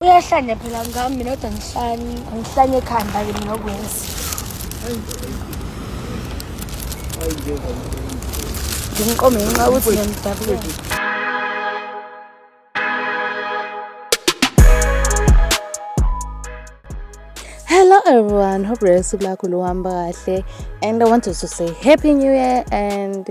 Uyahlanya phela ngami mina kodwa ngihlanyi, angihlanye ekhanda-ke mina okwenza. Ngimqome ngenxa yokuthi ngiyamdabukela. Hello everyone, hope usuku lakho luhamba kahle and I wanted to say happy new year and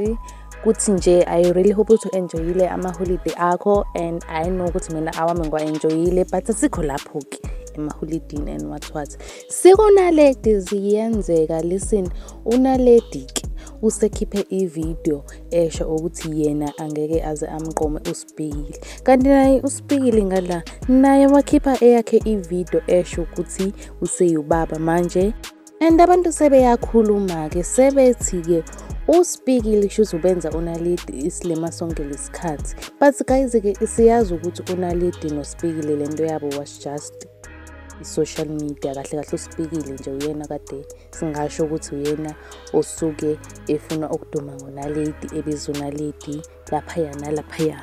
kuthi nje I really hope ukuthi u-enjoyile amaholide akho and I know ukuthi mina awami ngiwa-enjoyile but asikho lapho-ke emaholidini and what what. Sikunaledi ziyenzeka, listen, uNaledi-ke usekhiphe ividiyo esho ukuthi yena angeke aze amqome uSpikili. Kanti naye uSpikili ngala naye wakhipha eyakhe ividiyo esho ukuthi useyubaba manje. And abantu sebeyakhuluma-ke sebethi-ke uSpikili kushuthi ubenza uNaledi isilima sonke lesikhathi. But guys-ke siyazi ukuthi uNaledi noSpikili lento yabo was just i-social media. Kahle kahle uSpikili nje uyena kade singasho ukuthi uyena osuke efuna ukuduma ngoNaledi, ebiza uNaledi laphaya nalaphaya.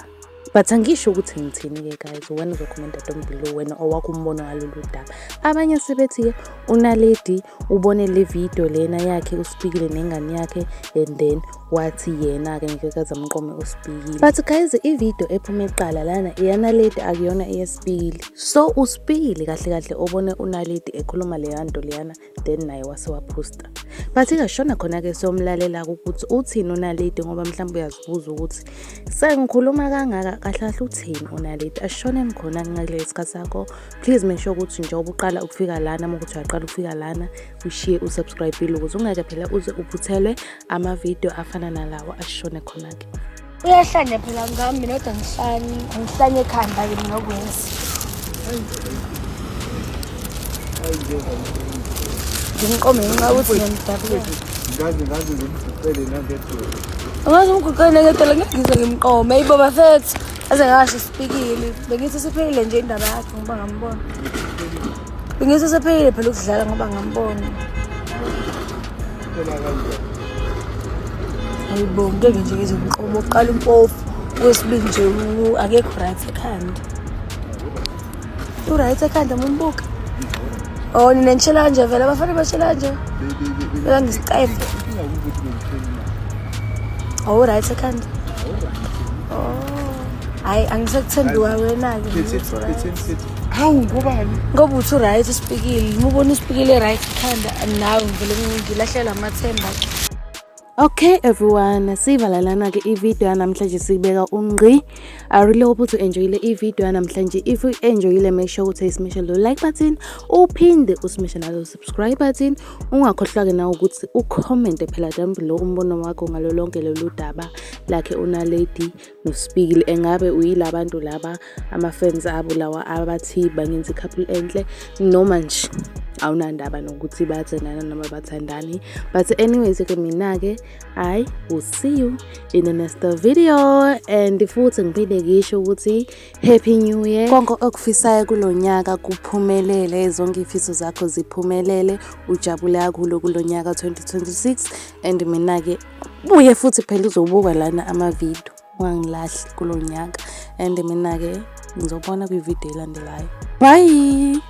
But angisho ukuthi ngithini-ke guys, wena uzokhomenta down below wena owakho umbono ngalolu daba. Abanye sebethi-ke uNaledi ubone le video lena yakhe uSpikile nengane yakhe and then wathi yena-ke ngeke aze amqome uSpikile. But guys, ividiyo ephume kuqala lana iyaNaledi, akuyona eyeSpikile. So uSpikile kahle kahle obone uNaledi ekhuluma leya nto leyana, then naye wase waphosta. But ingashona khona-ke siyomlalela ukuthi uthini uNaledi, ngoba mhlawumbe uyazibuza ukuthi sengikhuluma kangaka kahle kahle uthini uNaledi. Ashoneni khona ngale sikhathi sakho. Please make sure ukuthi njengoba uqala ukufika lana, uma ukuthi uyaqala ukufika lana, ushiye usubscribe-ile ukuze ungeke phela uze uphuthelwe amavidiyo afana nalawo. Ashone khona-ke. Uyahlanya phela ngami mina kodwa ngihlanyi, angihlanye ekhanda-ke mina okwenza. Ngimqome ngenxa yokuthi ngiyamdabukela. Ngaze ngimguqele nangedolo. Angaze umguqele nangedolo, ngeke ngize ngimqome. Ayibo bafethu, aze ngasho Sipikili. Bengithi siphelile nje indaba yakhe ngoba ngambona. Bengithi sephelile phela ukudlala ngoba ngambona. Phela kanjani? Ayibo, ngeke nje ngize ngimqome. Uqala impofu, okwesibili nje akekho right ekhanda. U-right ekhanda uma umbuka. Oh, nina nitshela kanje vele, abafana batshela kanje. Beka ngisicembe. Inkinga ukuthi bengitheni na. Oh, u-right ekhanda. Oh. Hayi, angisekuthembi wena-ke. Phethe Uthi right. phethe phethe. Hawu ngobani? Ngoba uthi u-right uSpikili. Uma ubona uSpikili right ekhanda, nawe ngivele ngilahlelwa amathemba. Okay everyone, sivala lana-ke ividiyo yanamhlanje siyibeka ungqi. I really hope ukuthi u-enjoyile ividiyo yanamhlanje. If you enjoyile, make sure ukuthi usimeshe lo like button, uphinde usimeshe nalo subscribe button. Ungakhohlwa-ke nawe ukuthi ukhomente phela down below umbono wakho ngalo lonke lolu daba lakhe uNaledi noSpikili. Engabe uyilabantu laba ama-fans abo lawa abathi bangenza i-couple enhle, noma nje awunandaba nokuthi bayathandana noma bathandani. But anyways ke mina-ke I will see you in the next video. And futhi ngiphinde ngisho ukuthi happy new year. Konke okufisayo kulo nyaka kuphumelele, zonke izifiso zakho ziphumelele, ujabule kakhulu kulo nyaka 2026. And mina-ke buye futhi phela uzobuka lana amavidiyo, ungangilahli kulo nyaka. And mina-ke ngizobona kwividiyo elandelayo. Bye.